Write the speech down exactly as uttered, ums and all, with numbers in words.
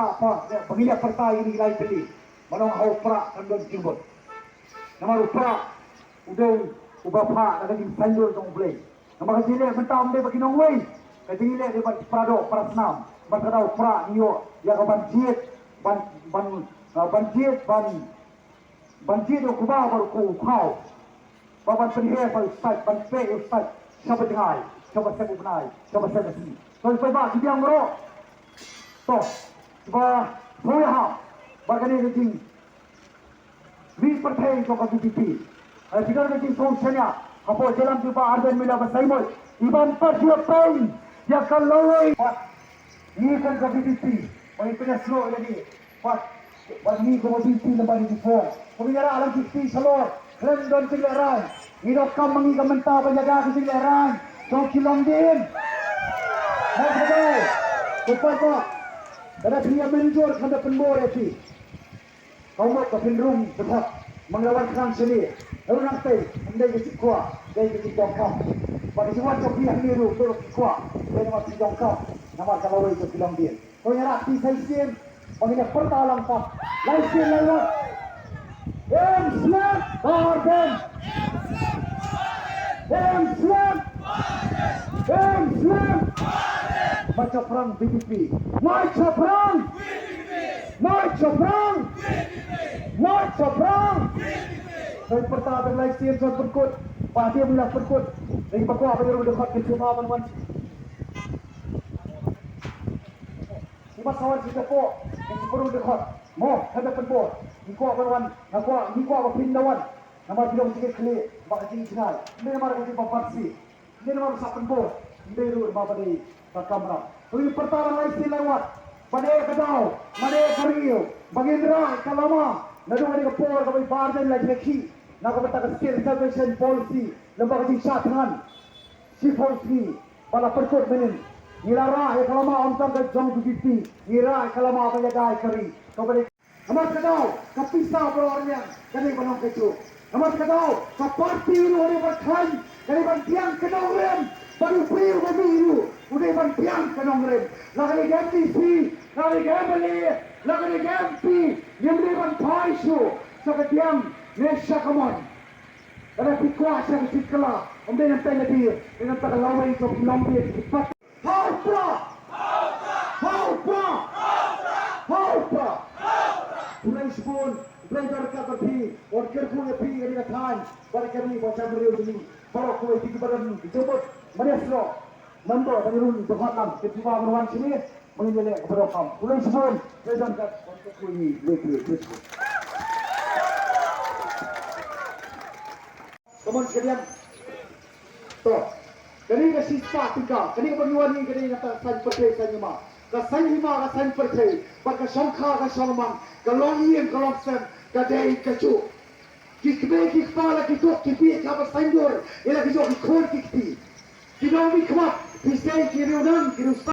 Apa, ba ngi ïa pyrta ïa kine ki lai tylli. Ban ong ha u Prah kan don jingbun. Namar u Prah u dei uba phah da ka jingsaiñdur jong U Blei. Namar ka jingleh mynta ym dei ba ki nongwei. Ka jingleh dei ban para doh para snam. Namar ka dei u Prah ngi ïoh ïa ka ban jied ban ban ah, ban jied ban ban jied ïa u kba bad u khaw. Ba ban pynher ba u sait, ban peit u sait, sha ba jngai, sha ba sep u bnai, sha ba sep u sngi. To, i paidbah ki biang baroh. To, ba, ba ha, ba kane ka jing, mih pyrthei jong ka V P P. Ai, phi don ka jingsngewsynei, hapoh jingïalam jong u Bah Ardent Miller Basaiawmoit. I ban pat ïa pyn, ïa ka lawei. Ngi kum ka V P P, ba ngi pynïasnoh ïa lade. Wat, wat ngi kum ka V P P number eighty-four. Kum ïa la lang ki kti shalor, khlem don jinglehrain. Ngi donkam ma ngi ka mynta ban ïada ka jinglehrain jong ki longdien. Mo khublei. Ko paidbah, lada phi ïa mynjur khlem da pynbor ïa phi. Ka mut ba phin rung dkhot, ma ngi la wan khnang shane. Hynrei nangtei, ym dei ka jingkwah, dei ka jingdonkam. Ba ka jingwan jong phi hangne ruh, dei ka jingkwah, dei namar phi donkam, namar ka lawei jong ki longdien. Ko ïa rak phi sa shisien, ba ngin ïa pyrta lang pat. Lai sien lai wat. Em slem, Bah Ardent. Em slem. Em slem. Mai Chaphrang V P P. Mai Chaphrang. Mai Chaphrang. Mai Chaphrang. Sa pyrta tang lai sien sa pynkut. Ba dei ba la pynkut. Dei ba kwah ba ïa rung dkhot ki sngewbha ban wan. Ngi mat sa wan shi tapoh, ngi shu pynrung dkhot. Mo, kata pynbor. Ngi kwah ban wan, nga kwah, ngi kwah ba phin da wan. Namar phi long jingkitkhlieh, ba ka jingjngai. Ym dei namar ka jingbympat shi. Ym dei namar ba sah pynbor. Ym dei ruh namar ba dei ba kamram. To ngi pyrta lang lai sien lai wat. Ban eh ka daw, ban eh ka rngiew. Ba ngin rah ka lama. Naduh kane ka por kaba i Bah Ardent la jia khih. Na ka bynta ka State Reservation Policy. Lem bad ka jingshah thngan. Shiphew sngi ba la pynkut mynnin. Ngi la rah ïa ka lama ym tang ka jong U D P, ngi rah ïa ka lama ba ïada ïa ka ri. Kaba dei namar ka daw ka pisa baroh arliang ka dei ban long kajuh. Namar ka daw ka party ruh ka dei ban khlaiñ, ka dei ban biang ka nongrim. Bad u briew ba mih ruh u dei ban biang ka nongrim. La ka dei ka M D C, la ka dei ka M L A, la ka dei ka M P, ngim dei ban phai shuh sha ka diang ne sha ka mon. Lada phi kwah sha ka jingkylla, ym dei nangta lade, dei nangta ka lawei jong ki longdien ki pat. Ha u Prah! Ha u Prah! Ha u Prah! Khublei shibun, Blei un ryngkat bad phi, un kyrkhu ïa phi, ïa ka thaiñ bad ïa ka ri bad ïa ka briew jong ngi. Baroh kawei, phi kiba don ki jingmut, mane sngewbha ban ïa rung dkhot lang, ki phi ba ban wan shane. Ba ngin ïaleh kaba donkam. Khublei shibun, Blei un ryngkat bad phi, Blei un ryngkat. Come on, kadiang. To. Kane ka shispah tyngka, kane kaba ngi wan hi, kane ka saiñ pyrthei saiñ hima. Ka saiñ hima ka saiñ pyrthei, bad ka shongkha ka shongmang, ka longïing ka longsem, ka dei kajuh. Ki kmie ki kpa la ki duk ki bieit haba saiñdur ïa la ki jong ki khun ki kti. Ki nongmihkhmat, phi sei ki riewdang ki riewstad.